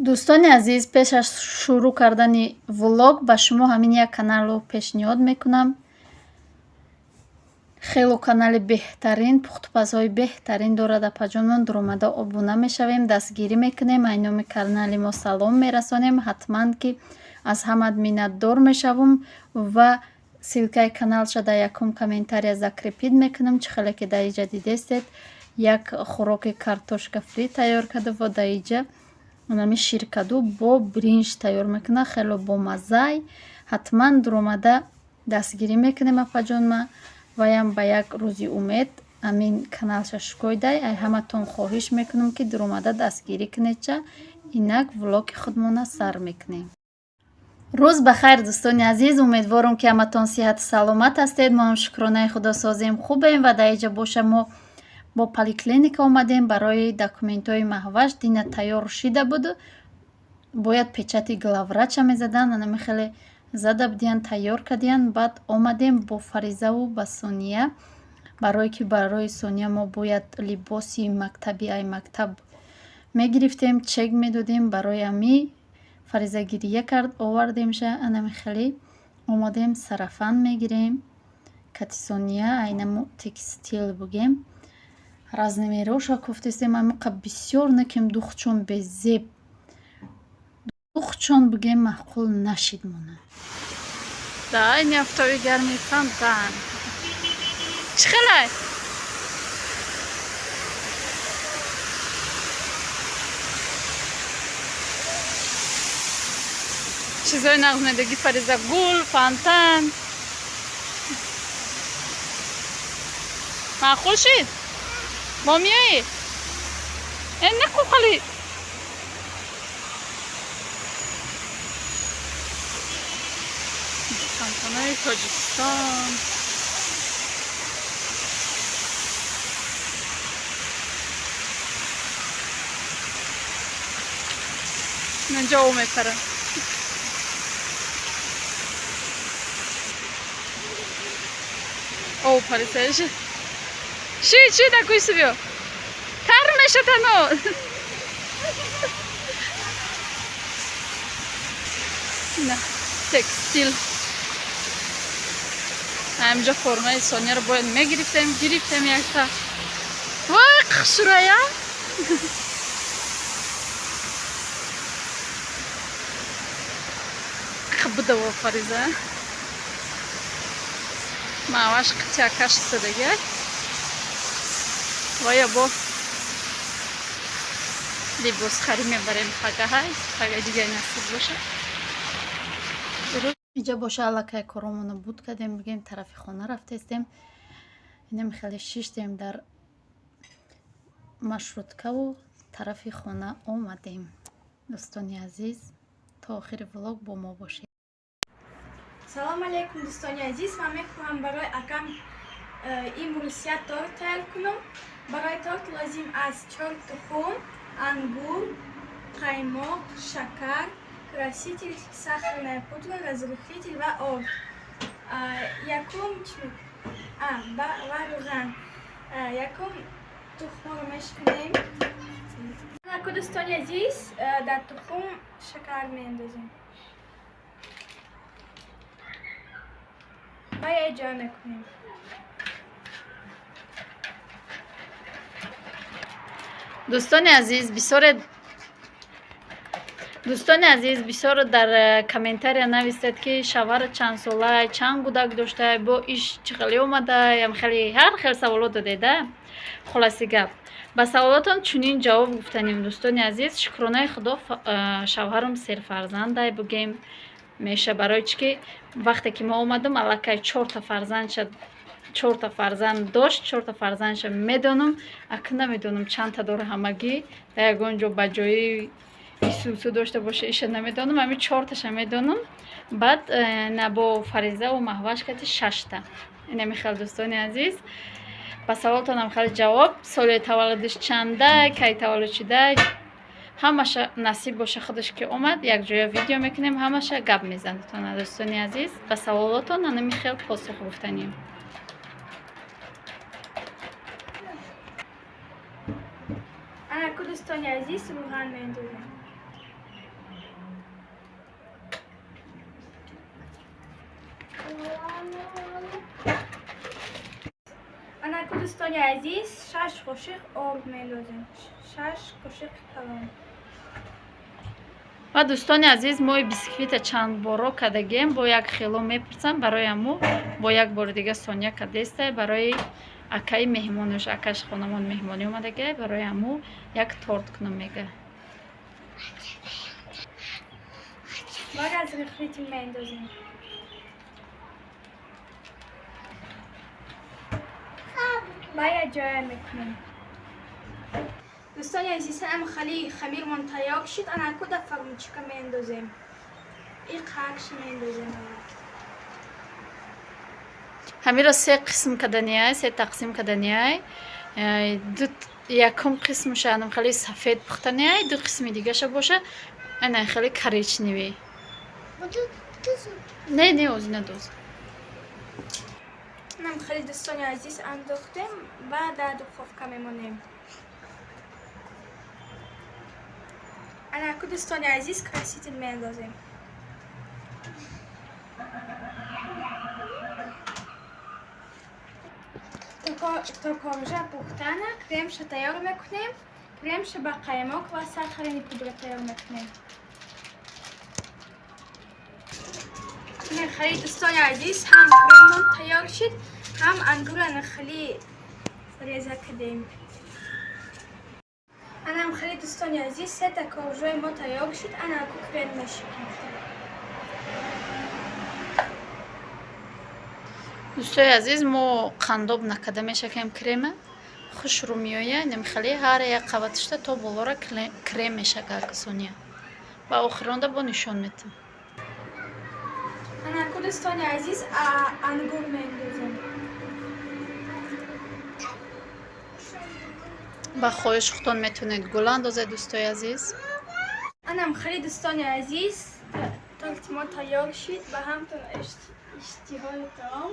Дӯстони азиз, пеш аз шурӯъ кардани влог ба шумо ҳамин як каналро пешниҳод мекунам. Хело канали беҳтарин, пухтупазҳои беҳтарин дорад. Апаҷонмон, дуромада обуна мешавем, дастгирӣ мекунем, ай номи канали мо салом мерасонем. Ҳатман ки аз ҳамат миннатдор мешавам ва ссылкаи каналша дар якум комментария закрепить мекунам. Чӣ хеле ки дар иҷа дидестед, як хӯроки картошка фри тайёр карда ва дар иҷа ами ширкаду бо бринҷ тайёр мекунад, хело бомаззай. Ҳатман дуромада дастгирӣ мекунем, апаҷонма. Ваям ба як рӯзи умед амин каналша шукойдай. Ай ҳаматон хоҳиш мекунам, ки дуромада дастгирӣ кунедча. Инак влоги худмона сар мекунем. Рӯз ба хайр, дӯстони азиз, умедворам, ки ҳаматон сиҳату саломат ҳастед. Мо ҳам, шукронаи худо, созем, хубем. Ва дар иҷа боша мо бо поликлиника омадем барои документҳои Маҳваш. Дина тайёр шида буду бояд печати главврача мезадан, анами хеле зада будиян, тайёр кардиян. Баъд омадем бо Фаризаву ба Сония, барое ки барои Сония мо бояд либоси мактаби ай мактаб мегирифтем, чек медодем. Барои ами Фариза гирия кард, овардемша. Анами хеле омадем, сарафан мегирем кати Сония, айнамо текстил бугем, размероша кофтестем. Амиқа бисёр накем, духчон безеб, духчон бугем, маъқул нашид мона. Да айни офтоби гарми фонтан чӣ хелай? Чизои нағз медагӣ, Фариза: гул, фонтан. Маъқул шид? Бо миёӣ? Э, наку хали. Фонтанои Тоҷикистон. Инҷо об мепарад. Об париса. Шид, шид, акуйсу биё. Тар мешад ҳано. На, текстил. Ҳаминҷо формаи Сонияро бояд мегирифтем, гирифтем якта. Вой, қушрая. Қабдаво, Фариза. Маҳваш қитякаш истодагиай. Вая бо либосхарӣ мебарем пагаҳай, пага дигаи насиб боша. Иҷа боша аллакай коромоно буд кардем, бигем, тарафи хона рафтестем. Инам хеле шиштем дар маршруткаву тарафи хона омадем. Дӯстони азиз, то охири влог бо мо бошед. Салом алейкум, дӯстони азиз. Ман мехоҳам барои акам имрӯз як торт тайёр кунам. Барои торт лозим аст чор тухм, ангур, қаймоқ, шакар, краситель, сахарная пудра, разрыхлитель ва орд. Якум ва рӯған. Якум тухмро мешиканем. Анаку, дӯстони азиз, дар тухм шакар меандозем ва якҷоя мекунем. Дӯстони азиз, бисёре, дӯстони азиз, бисёр дар комментария нависед, ки шавҳар чанд солай, чанд кӯдак доштай, бо иш чӣ хеле омадай, хеле ҳар хел саволот додеда. Хулоси гап, ба саволотон чунин ҷавоб гуфтанем, дӯстони азиз: шукронаи худо, шавҳарам серфарзандай бугем меша. Барои чӣ ки вақте ки мо омадам, аллакай чорта фарзандша, чорта фарзанд дошт. Чорта фарзандша медонам, ака намедонам чандта дора ҳамагӣ, дар ягон ҷо ба ҷои исусу дошта боша, иша намедонам, ҳами чорташа медонам. Баъд на бо Фаризаву Маҳваш кати шашта. Инами хел, дӯстони азиз, ба саволтонам хеле ҷавоб: соли таваллудиш чанда, кай таваллуд шуда, ҳамаша. Насиб боша, худаш ки омад, якҷоя видео мекунем, ҳамаша гап мезанатона. Дӯстони азиз, ба саволотон анами хел посух гуфтанем. Анаку, дӯстони азиз, рӯған меандозем. Анаку, дӯстони азиз, 6 қошиқ орд меандозем, 6 қошиқи калон. Ва, дӯстони азиз, мои бисквита чанд боро кардагем, бо як хело мепурсам. Барои аму бо як бори дига Соня кардестай барои акаи меҳмонаш. Акаш хонамон меҳмонӣ омадагай, барои аму як торт кунам мега. Ва разрыхлитель меандозем. Ва якҷоя мекунем. Дӯстони азиз, ам хали хамирмон тайёр шуд. Анаку дар формочка меандозем и қакш меандозем. Ҳамиро се қисм каданиай, се тақсим каданиай. Якум қисмша анам хеле сафед пухтаниай, ду қисми дигаша боша ана хеле коричневый. Не, не, ози надоз. Нам хеле, дӯстони азиз, андохтем ва дар духовка мемонем. Анаку, дӯстони азиз, краситель меандозем. То коржа пухтана кремша тайёр мекунем. Кремша ба қаймоқ ва сахарный пудра тайёр мекунем. Хеле, дӯстони азиз, ҳам креммон тайёр шуд, ҳам ангура хеле реза кардем. Анам хеле, дӯстони азиз, сета коржои мо тайёр шуд. Анаку крем мешикем. Дӯстои азиз, мо қандоб накарда мешакем крема, хушрӯ меояд. Немихеле ҳар як қабатишта то болора крем мешакад Соня ва охиронда бо нишон метам. Анаку, дӯстони азиз, ангур меандозем. Ба хоҳиши худтон метавонед гул андозед, дӯстои азиз. Анам хеле, дӯстони азиз, торти мо тайёр шуд. Ба ҳамтон иштиҳои таом.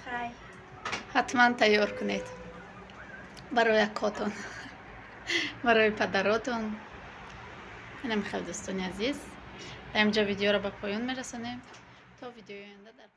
Хай. Ҳатман тайёр кунед барои акотон, барои падаротон. Инам хел, дӯстони азиз, дар инҷа видеоро ба поён мерасонем. То видеои оянда дар